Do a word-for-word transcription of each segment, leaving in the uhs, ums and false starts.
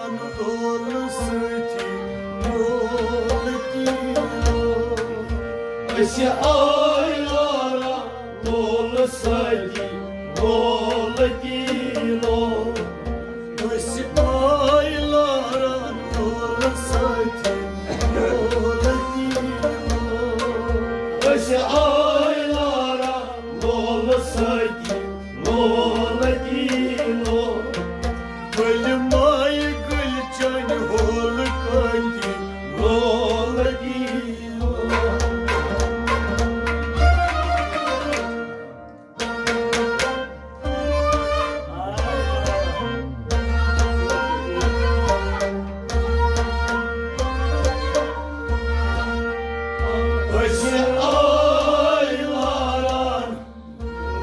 لولہٕ سۭتی لول تہِ لول۔ أسۍ آے لارا لولہٕ سۭتی لول تہِ لول۔ أسۍ آے لارا لولہٕ سۭتی لول تہِ لول۔ أسۍ آے لارا لولہٕ سۭتی لول تہِ لول۔ ؤلۍ مایہِ گٔلۍ چانہِ ہولہٕ کٲنٛتہِ لول تہِ لول۔ أسۍ آے لاران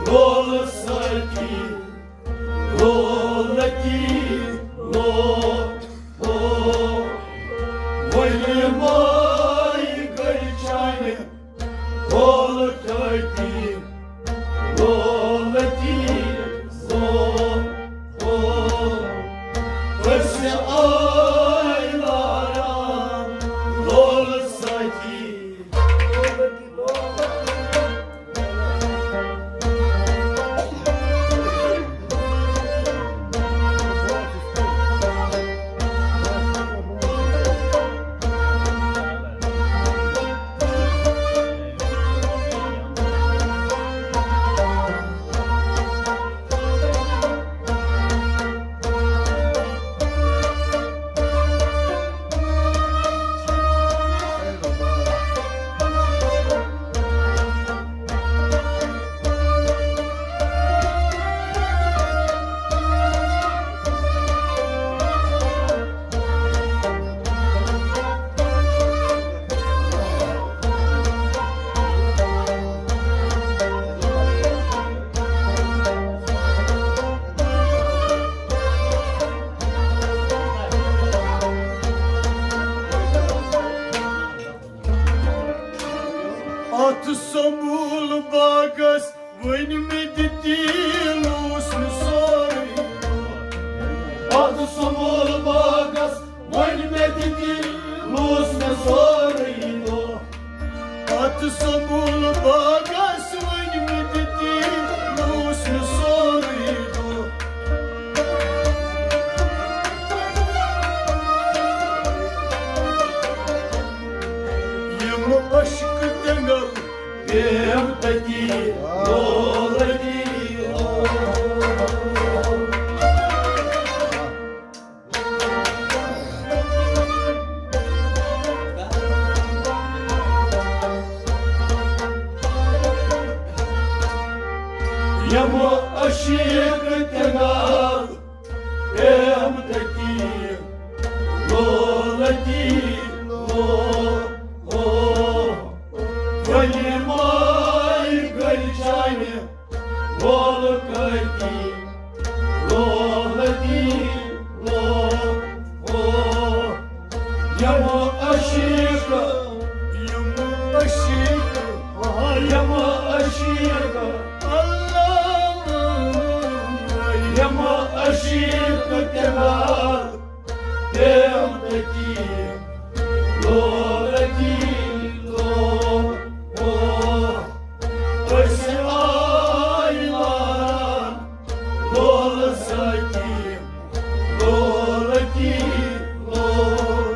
لولہٕ سۭتی لول تہِ لول۔ ؤلۍ مایہِ گٔلۍ چانہِ ہولہٕ کٲنٛتہِ لول تہِ لول۔ أسۍ آے لاران لولہٕ سۭتی۔ اتھ سمبول باغس وۄنۍ مےٚ تہِ تیٖل اوس نہٕ سورُے۔ اتھ سمبول باغس وۄنۍ مےٚ تہِ تیٖل اوس نہٕ سورُے دۄہ۔ اتھ سمبول باغس وۄنۍ مےٚ تہِ تیٖل اوس نہٕ سورُے دۄہ۔ یِم عشق تیٚنٛگل پیٚم تٔتی لولہٕ تہِ لول۔ یِم عشق تیٚنٛگل پیٚم تٔتی لول تہِ لول۔ ؤلۍ مایہِ گٔلۍ چانہِ ہولہٕ کٲنٛتہِ لول تہِ لول۔ یِم عشق، یِم عشق، یِم عشق، اللہ، یِم عشق تیٚنٛگل پیٚم تٔتی لول تہِ لول۔ أسۍ آے لاران لولہٕ سۭتی لول تہِ لول۔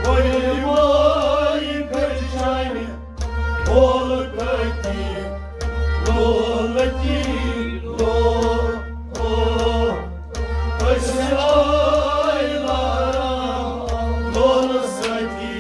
ؤلۍ مایہِ گٔلۍ چانہِ ہولہٕ کٲنٛتہِ لول تہِ لول۔ أسۍ آے لاران لولہٕ سۭتی۔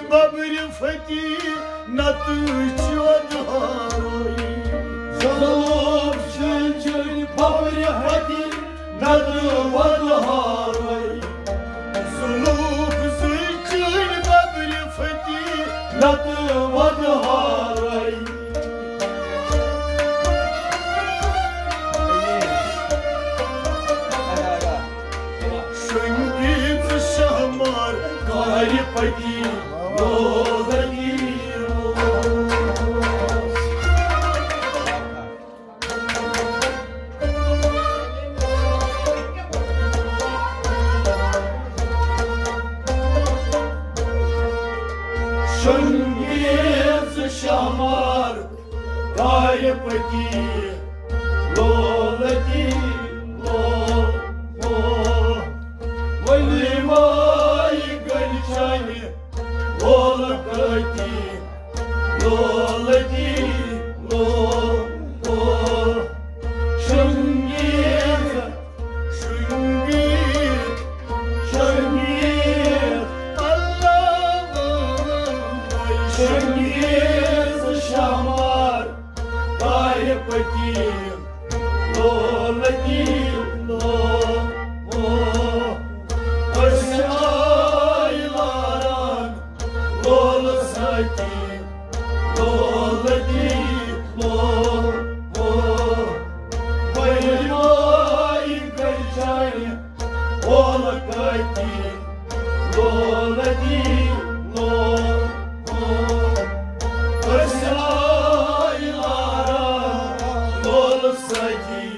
ببرِ فتی نتہٕ چھِ ودہارٕے۔ زلوف چھٔنۍ چھٔنۍ ببرِ فتی نتہٕ ودہارٕے۔ زلوف زٔے چھٔنۍ ببرِ فتی نتہٕ ودہارٕے۔ شنگیز شہمار کارِ پتی لولتی۔ شنگیز شہمار کارِ پتی لولتی لو، لو۔ ولی مائی گلچانی لولتی لولتی لو، لو۔ شنگیز شنگیز، شنگیز، اللہ، شنگیز شہمار کارِ پتی لولتی لو، لو۔ أسۍ آے لاران لولہٕ سۭتی لولتی لو، لو۔ ولی مائی گلچانی لولتی لولتی لو، لو۔ أسۍ آے لاران لولہٕ سۭتی۔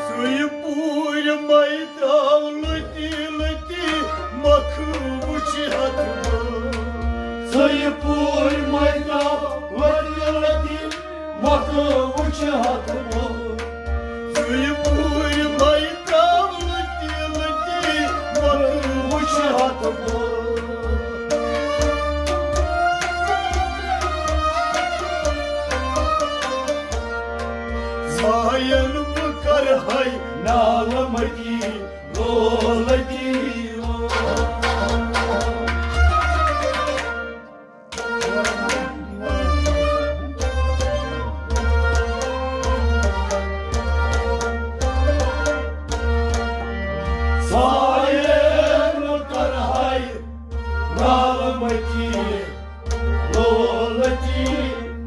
سُے پوٗرۍ مَے درٛاو لٔتی لٔتی مۄکھٕ وٕچھِ ہَتھ بہٕ۔ سُے پوٗرۍ مَے درٛاو لٔتی لٔتی مۄکھٕ وٕچھِ ہَتھ بہٕ۔ سُے پوٗرۍ مَے درٛاو لٔتی لٔتی مۄکھٕ وٕچھِ ہَتھ بہٕ۔ زایَن بہٕ کَرٕ ہَے نالہٕ مٔتی لولہٕ دیٖوان۔ زایَن بہٕ کَرٕ ہَے نالہٕ مٔتی لولتی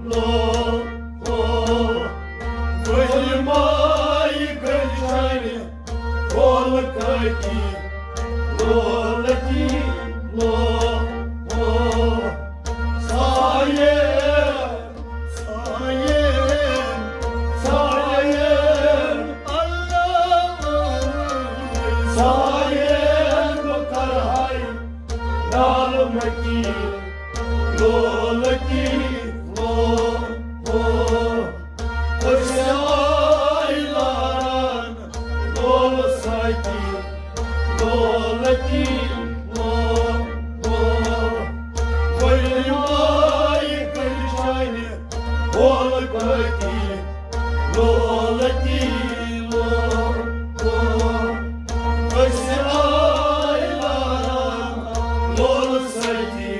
لو، لو۔ وہی مائی گلچانی لولتی لولتی لو، لو۔ سایے، سایے، سایے، اللہ، سایے بہٕ کَرٕ ہَے نالہٕ مٔتی لولتی لو، لو۔ أسۍ آے لاران لولہٕ سۭتی لولتی لو، لو۔ ؤلِو آے گلچانہِ لولہٕ کٲتی لولتی لو، لو۔ أسۍ آے لاران لولہٕ سۭتی۔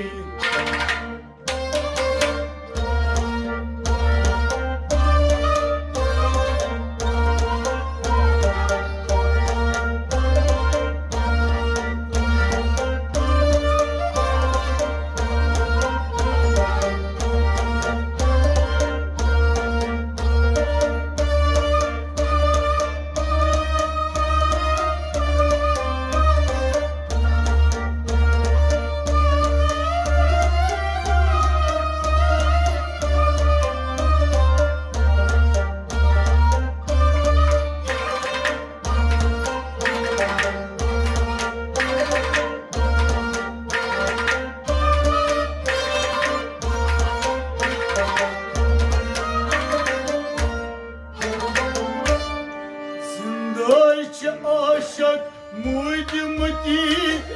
شک مودمتی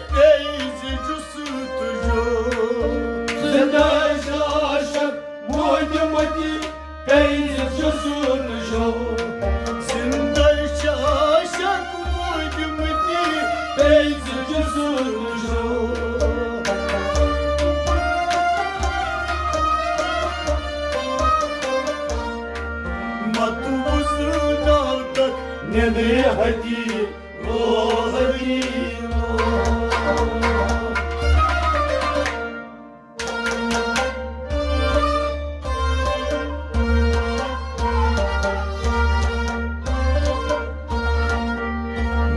پیز جسو تجو۔ زندہ شاشک مودمتی پیز جسو تجو۔ زندہ شاشک مودمتی پیز جسو تجو۔ مت وزناو تک نندرِ ہتی۔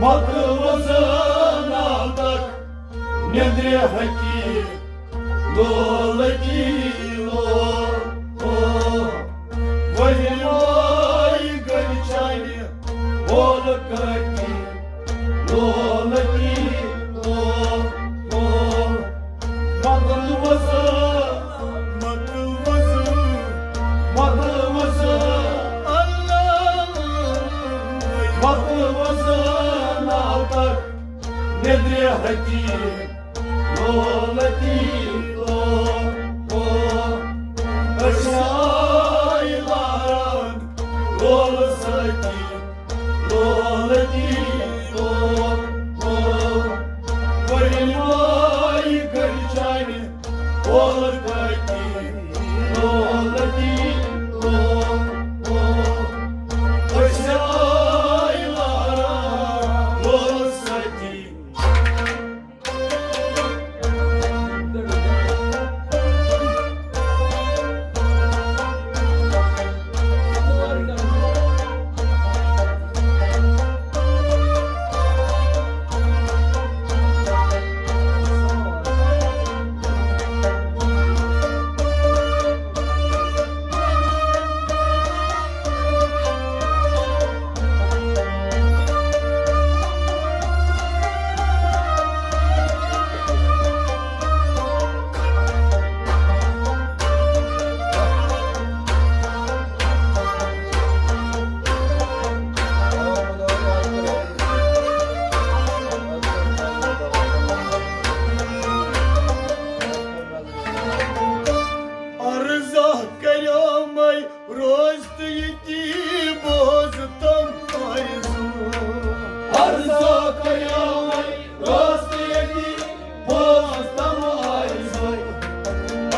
مت وزناو تک نندرِ ہتی۔ لولتی لو، او، وہی لوی گل چانہِ اولکتی۔ لولتی لو، او، مغل وز، مغل وز، مغل وز، اللہ، مغل وز ناو تک نندرِ ہتی۔ لولتی لو، او، أسۍ آے لاران لولہٕ سۭتی۔ لولتی لو، او، ؤرۍ لوے گٔے چانہِ اولکتی۔ لولتی لو، او، أسۍ آے لاران لولہٕ سۭتی۔ عرضہ کریومے روز تہٕ ییٚتی بوز تم آرزو۔ عرضہ کریومے روز تہٕ ییٚتی بوز تم آرزو۔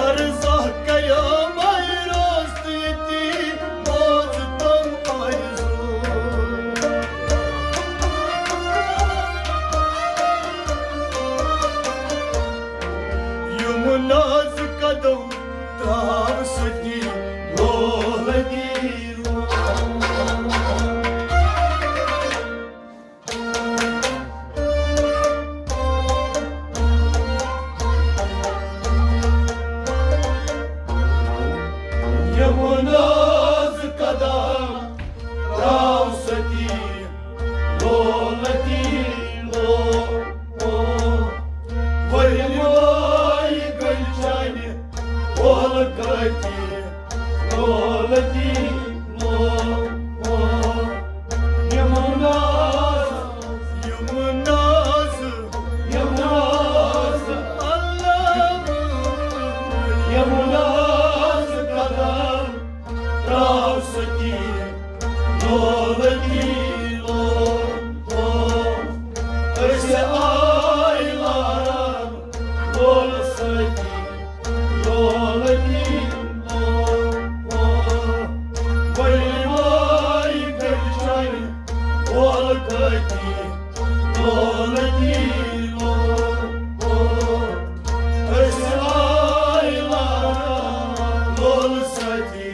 عرضہ کریومے روز تہٕ ییٚتی بوز تم آرزو۔ یِم ناز قدم تراو ستی لولتی لو۔ یِم ناز قدم تراو ستی لولتی لو۔ ؤرۍ لوے گٔے چانہِ اولکتی۔ لولتی لو، لو۔ یِم ناز، یِم ناز، یِم ناز، اللہ۔ یِم ناز قدم تراو ستی لولتی لو، لو۔ أسۍ آے لاران لولہٕ ستی لولتی لو، لو۔ ؤرۍ لوے گٔے چانہِ اولکتی۔ لولتی لو، لو۔ أسۍ آے لاران لولہٕ ستی۔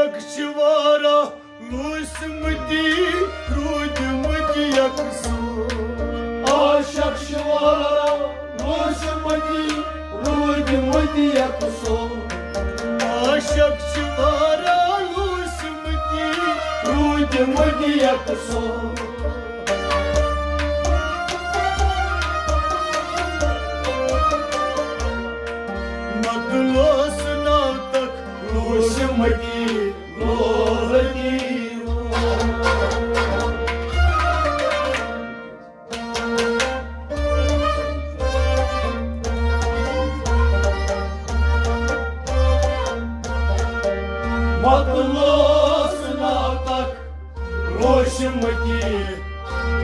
شخص چھِ واریاہ لوٗسمٕتی، روٗدمٕتۍ یکسو۔ آ، شخص چھِ واریاہ لوٗسمٕتی، روٗدمٕتۍ یکسو۔ آ، شخص چھِ واریاہ لوٗسمٕتی، روٗدمٕتۍ یکسو۔ مۄکلوس ناو تک لوٗسمٕتی، لولہٕ دیٖوان۔ مۄکلوس ناو تک لوٗسمٕتی،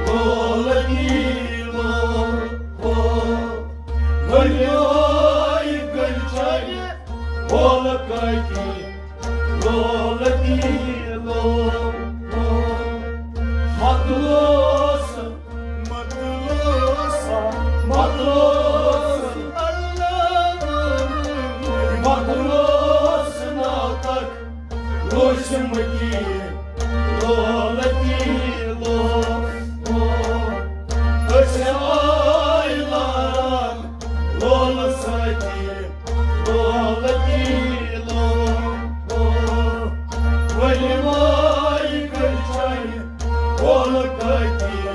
لولہٕ دیٖوان۔ ؤلِو آے گٔلۍ چانہِ، لولہٕ کٲتی، لولہٕ دیٖوان۔ مۄکلوس، مۄکلوس، مۄکلوس، مۄکلوس ناو تک لوٗسمٕتی، لولہٕ دیٖوان۔ أسۍ آے لاران لولہٕ سۭتی، لولہٕ دیٖوان۔ ؤلِو آے گٔلۍ چانہِ، لولہٕ کٲتی،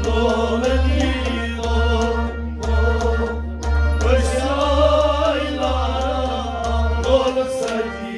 لولہٕ دیٖوان۔ أسۍ آے لاران لولہٕ سۭتی۔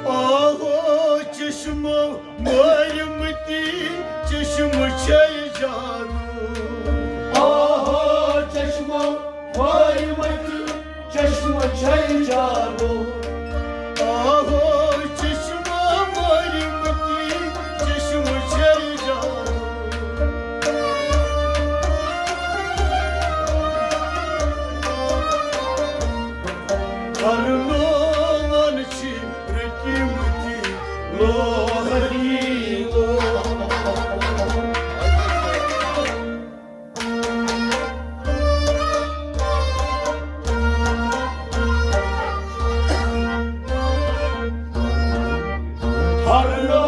آہو چشمو مٲرمٕتی، چشمہٕ چھے جادو۔ آہو چشمو مٲرمٕتی، چشمہٕ چھے جادو۔ آہو چشمو مٲرمٕتی، چشمہٕ چھے جادو۔ کرنوان چھی رٔٹمٕتی لولہٕ دیٖوان۔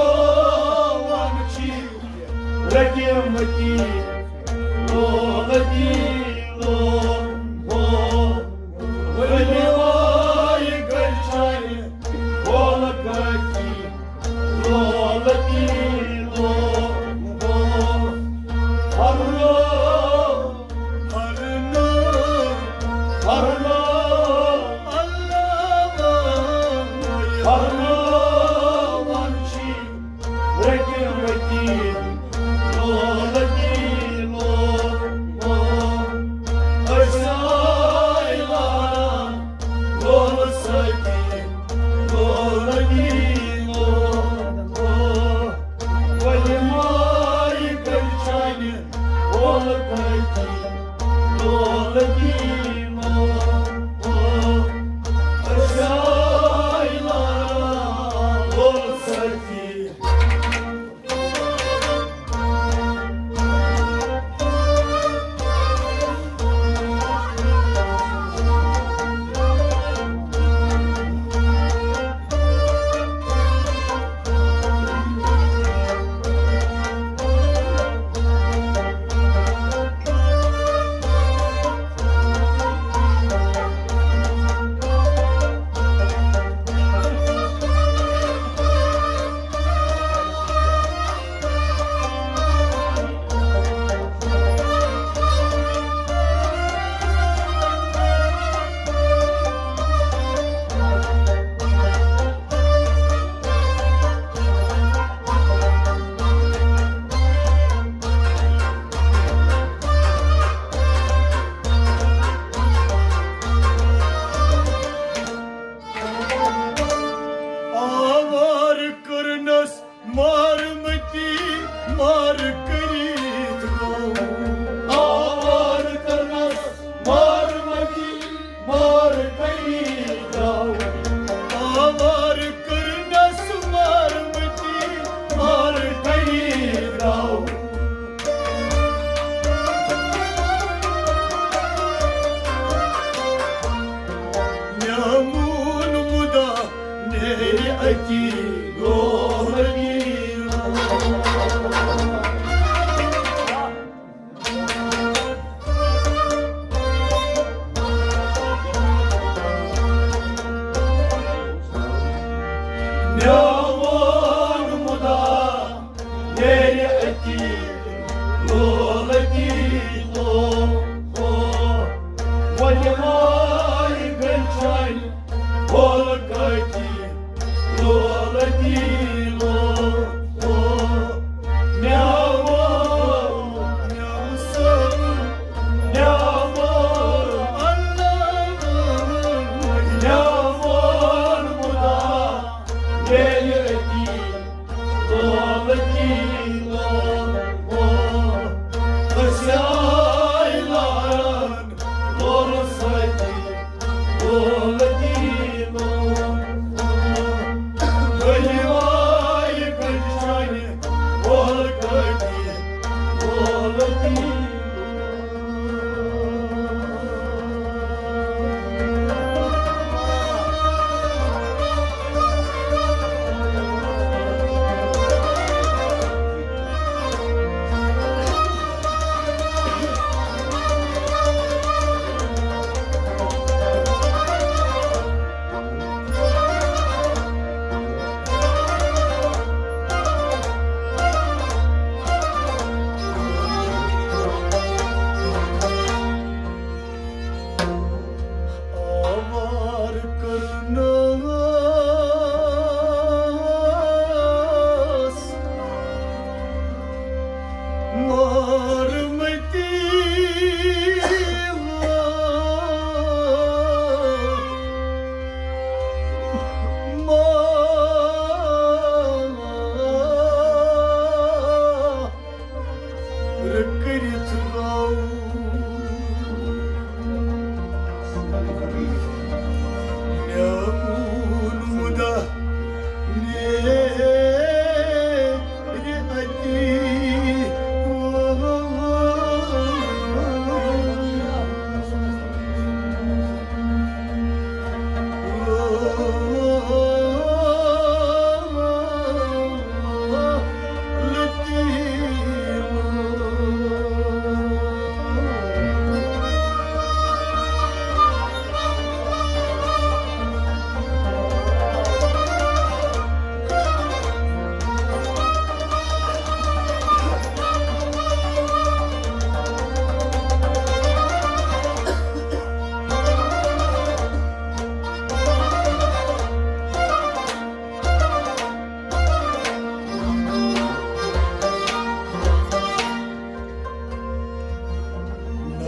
کرنوان چھی رٔٹمٕتی لولہٕ دیٖوان۔ ؤلِو آے گٔلۍ چانہِ، لولہٕ کٲتی، لولہٕ دیٖوان۔ ہرنو، ہرنو، ہرنو، اللہ، ہرنوان چھی رٔٹمٕتی لولہٕ دیٖوان۔ أسۍ آے لاران لولہٕ سۭتی، لولہٕ دیٖوان۔ ؤلِو آے گٔلۍ چانہِ، لولہٕ کٲتی، لولہٕ دیٖوان۔ أسۍ آے لاران لولہٕ سۭتی۔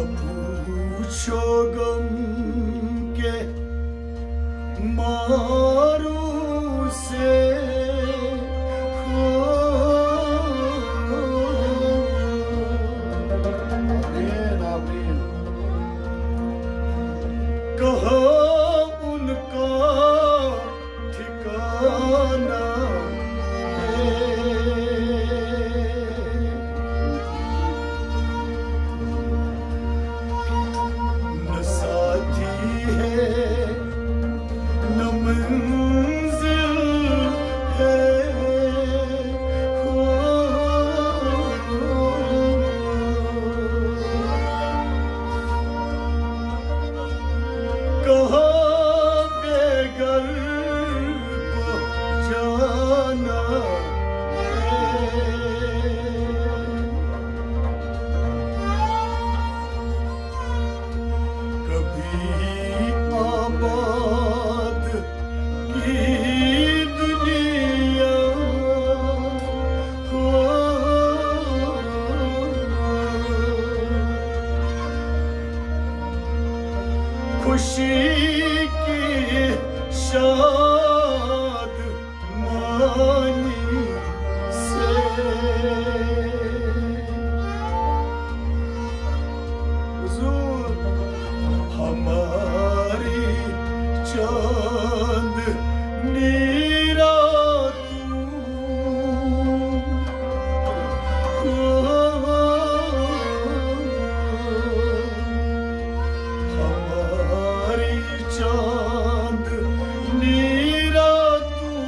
پوچھو غم کے ماروں سے۔ آمین، آمین۔ کہاں ان کا ٹھکانہ ہے؟ نہ ساتھی ہے، نہ منزل ہے۔ کہاں بے گھر کو جانا ہے؟ کبھی آباد کی دنیا، خوشی کی شاد مانی سے۔ حضور، ہماری چاندنی راتوں، ہماری چاندنی راتوں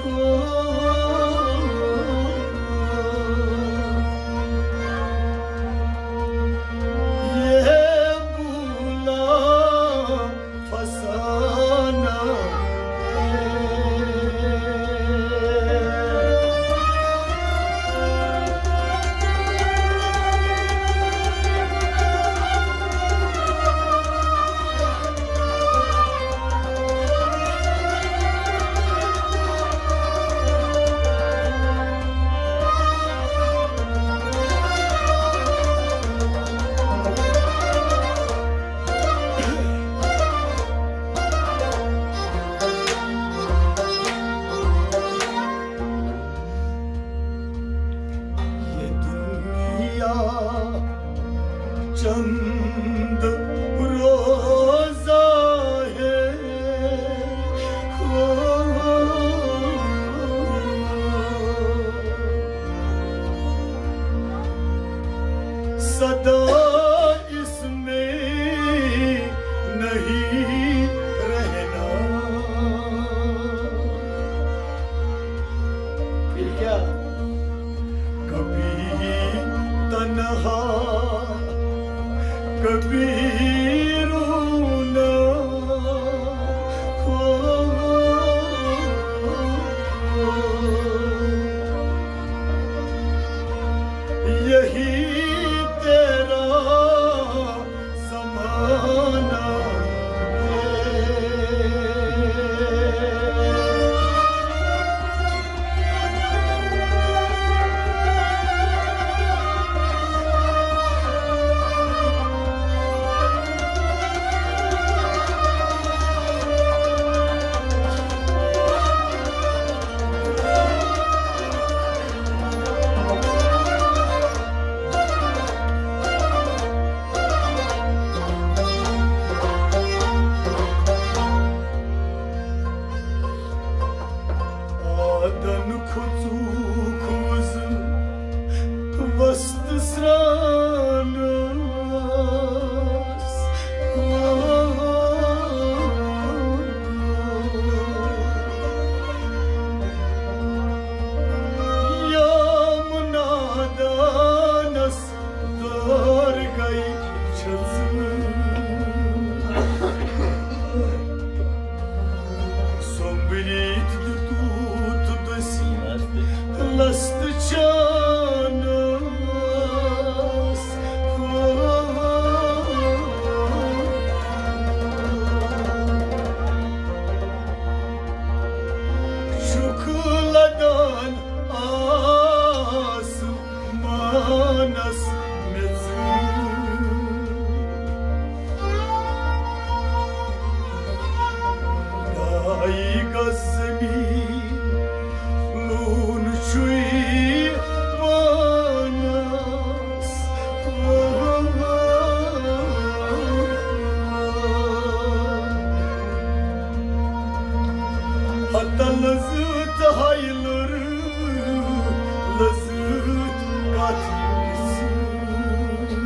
کا یہ بھولا فسانہ ہے۔ یہ دنیا چند روزہ ہے، ہو، سدا اس میں نہیں رہنا۔ پھر کیا؟ کبھی تنہا، کبھی رونا، ہو، یہی تیرا زمانہ ہے۔ پانس مےٚ ژٕ۔ ڈاے گز زمین لون چھُے پانس۔ ہتل زٕ تہٕ ہایلر لٔزٕتھ کتھ سۭتۍ۔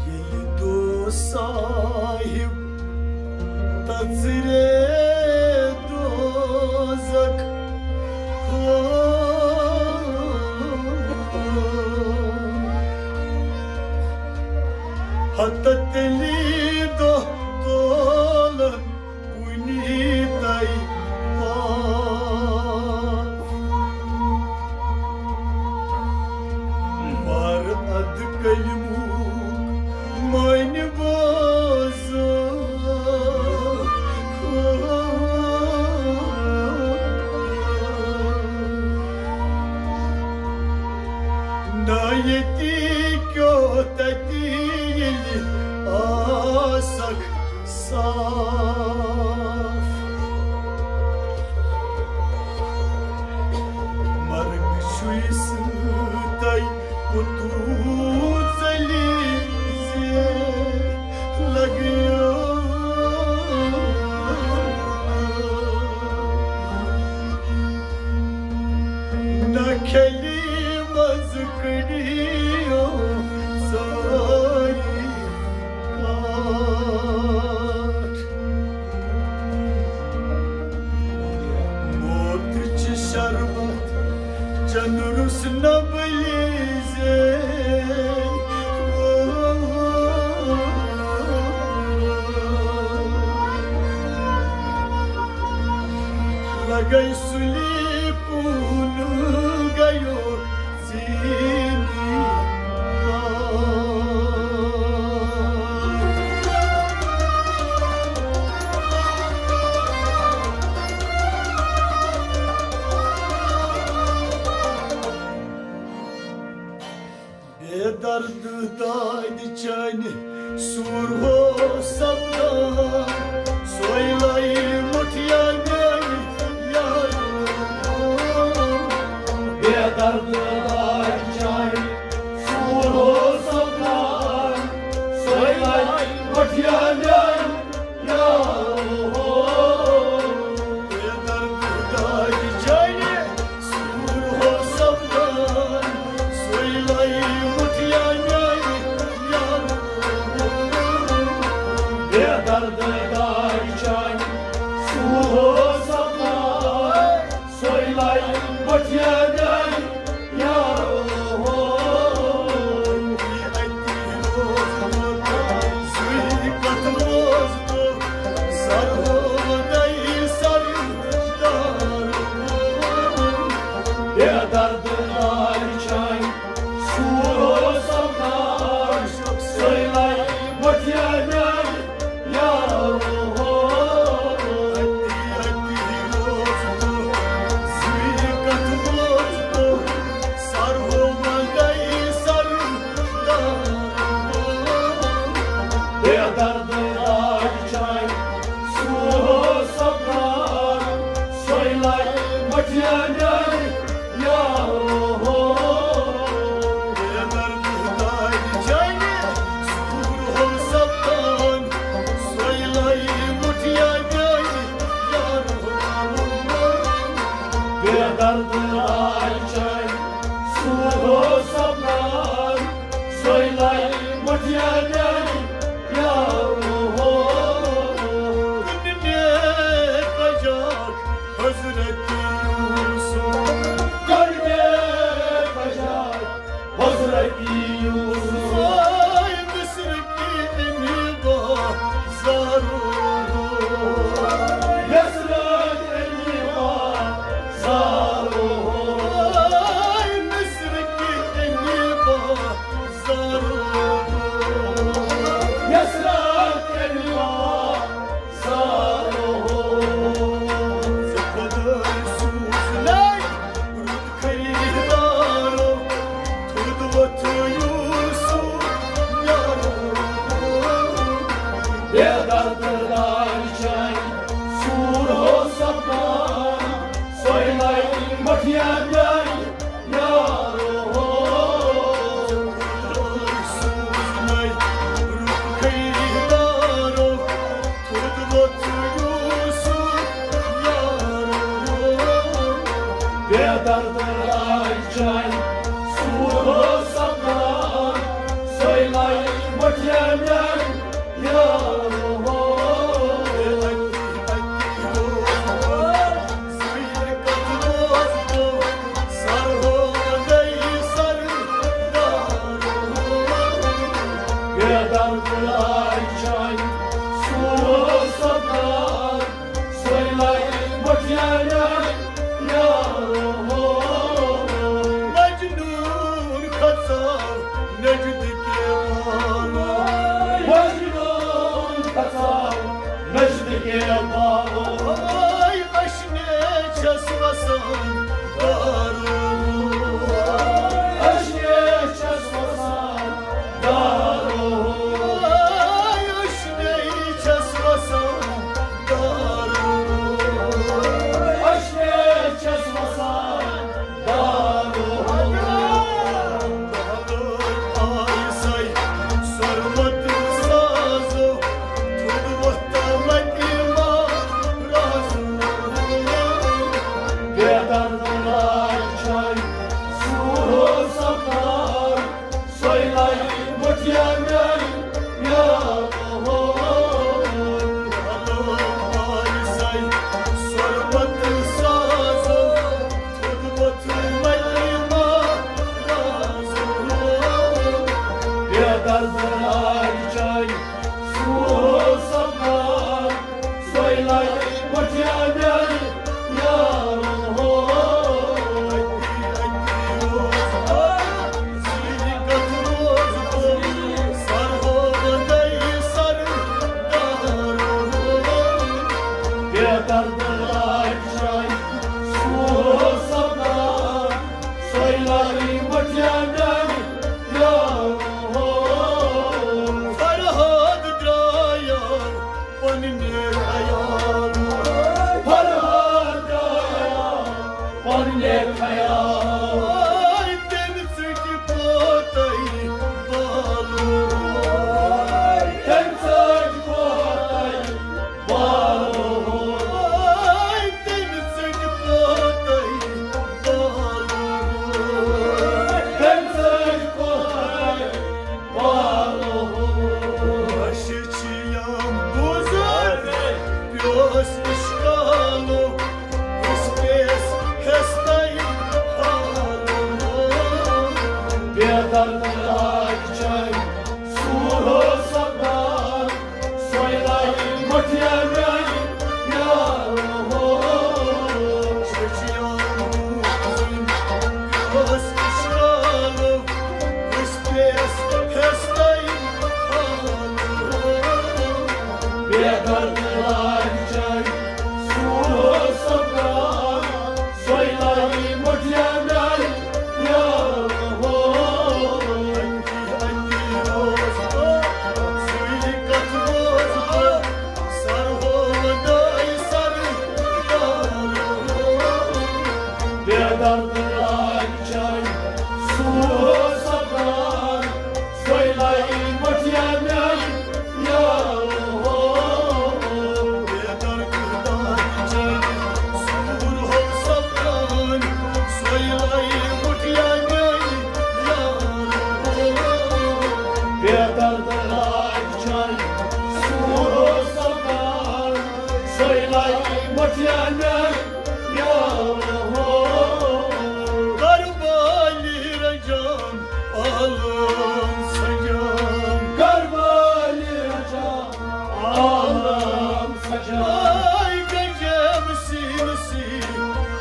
ییٚلہِ دوست صاحب تژرے دوزخ، ہتہٕ تیٚلی دۄہ تولن کُنی تَے پاو۔ وار ادٕ کلمُک معنی بوزو۔ نہ ییٚتی کیو تَتی ییٚلہِ آسکھ صاف۔ مرگ چھُے سۭتۍ پوٚتُو ژٔلِتھ زِ لگیو۔ نہ کھیلی منٛز کٔڑِو سٲری کاٹھ۔ موت چہِ شربت چنہٕ روٚس نہ بٔلی زے۔ لگے سُلی کُن گیو زیٖنی۔ بے درد دادِ چانہِ سوٗر ہو سپدان، سۄے لایہِ مُٹھیا میانہِ یارو۔ بے درد دادِ چانہِ سوٗر ہو سپدان، سۄے لایہِ مُٹھیا میانہِ یارو۔ بے درد دادِ چانہِ سوٗر ہو سپدان، سۄے لایہِ مُٹھیا میانہِ یارو۔ بے درد دادِ چانہِ سوٗر ہو سپدان، سۄے لایہِ مُٹھیا میانہِ یارو۔ سُے کتھ روز تو سر ہو دئی سر دار۔ بے درد دادِ چانہِ سوٗر ہو سپدان، سۄے لایہِ مُٹھیا میانہِ یارو۔ سُے کتھ روز تو سر ہو دئی سر دار۔ بے درد دادِ چانہِ سوٗر ہو سپدان، سۄے لایہِ مُٹھیا میانہِ یارو۔ بے درد دادِ چانہِ سوٗر ہو سپدان، سۄے لایہِ مُٹھیا میانہِ یارو۔ بے درد دادِ چانہِ سوٗر ہو سپدان، سۄے لایہِ مُٹھیا میانہِ یارو۔ کٔڑ مےٚ پجاک حضرت یوسف، کٔڑ مےٚ پجاک درد لاج چاے سورو سردار، سویلائی مٹھیا میانی یارو ہو۔ سوچیو موزن، اس اشکالو، اس پیس ہستائی حالو۔ بے درد لاج چاے سورو سردار، سویلائی مٹھیا میانی یارو ہو۔ بے درد لاج چاے سورو سردار، سویلائی مٹھیا میانی یارو ہو۔ کربالی رجام عالم سجام، کربالی رجام عالم سجام۔ آے گجم سین سی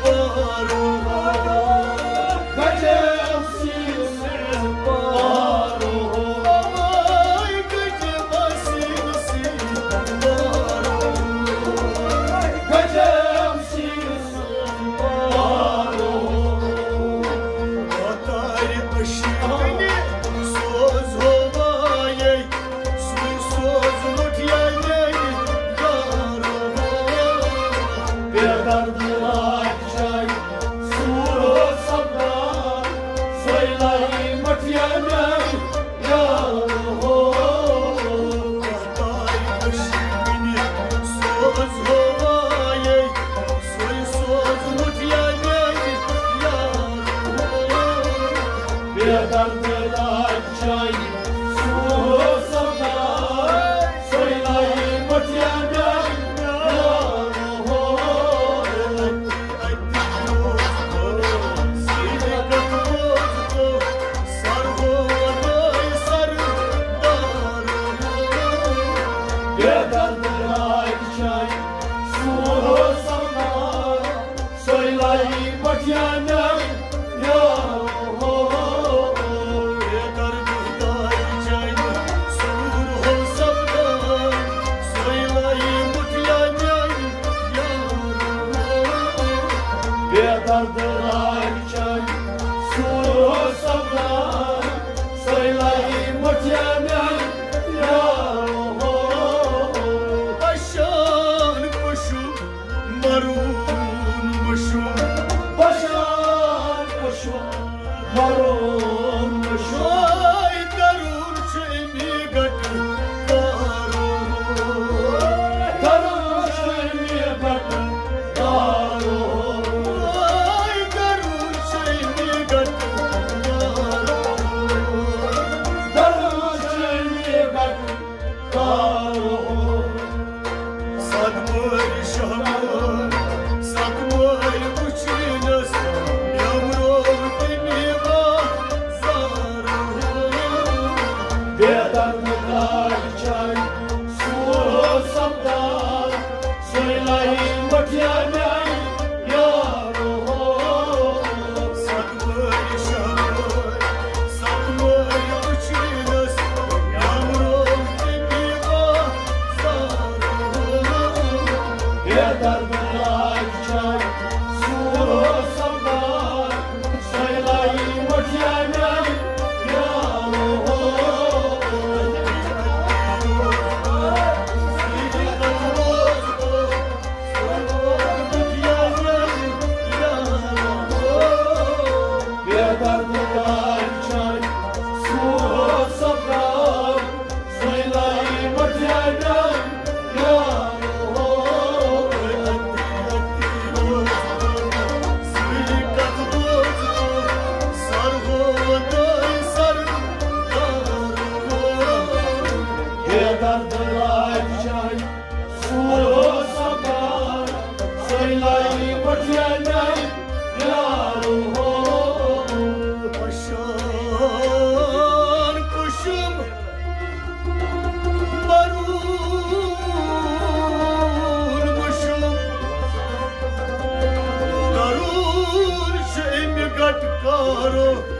پارو، گجم سین سی پارو۔ آے گجم سین سی پارو، گجم سین سی پارو۔ بتارِ پشیمنہِ سوزو وایے، سُے سوز مُٹھیایے یارو۔ بے درد لاج چاے سورو سردار، سویلائی مٹھیا میانی یارو ہو۔ بتارِ پشیمنہِ سوزو وایے، سُے سوز مُٹھیایے یارو۔ بے درد لاج چاے سورو سردار، سویلائی مٹھیا میانی یارو ہو۔ بے درد لاج چاے سورو سردار، سویلائی مٹھیا میانی یارو ہو۔ بے درد لاج چاے سورو سردار، سویلائی مٹھیا میانی یارو ہو۔ بے درد لاج چاے سورو سردار، سویلائی مٹھیا میانی یارو ہو۔ اشان پشو مرون مشو، بشار پشو مرون مشو۔ آے درون چھُ امی گٹ کارو، درون چھُ امی گٹ کارو۔ آے درون چھُ امی گٹ کارو، درون چھُ امی گٹ کارو۔ صدمٲرۍ شہمٲرۍ، صدمٲرۍ وٕچھنس، نیمرو تٔمی بازارو۔ بے درد لاج چاے سورو سردار، سویلائی مٹھیا میانی یارو ہو۔ صدمٲرۍ شہمٲرۍ، صدمٲرۍ وٕچھنس، نیمرو تٔمی بازارو۔ بے درد لاج چاے سورو سردار، سویلائی مٹھیا میانی یارو ہو۔ Ro,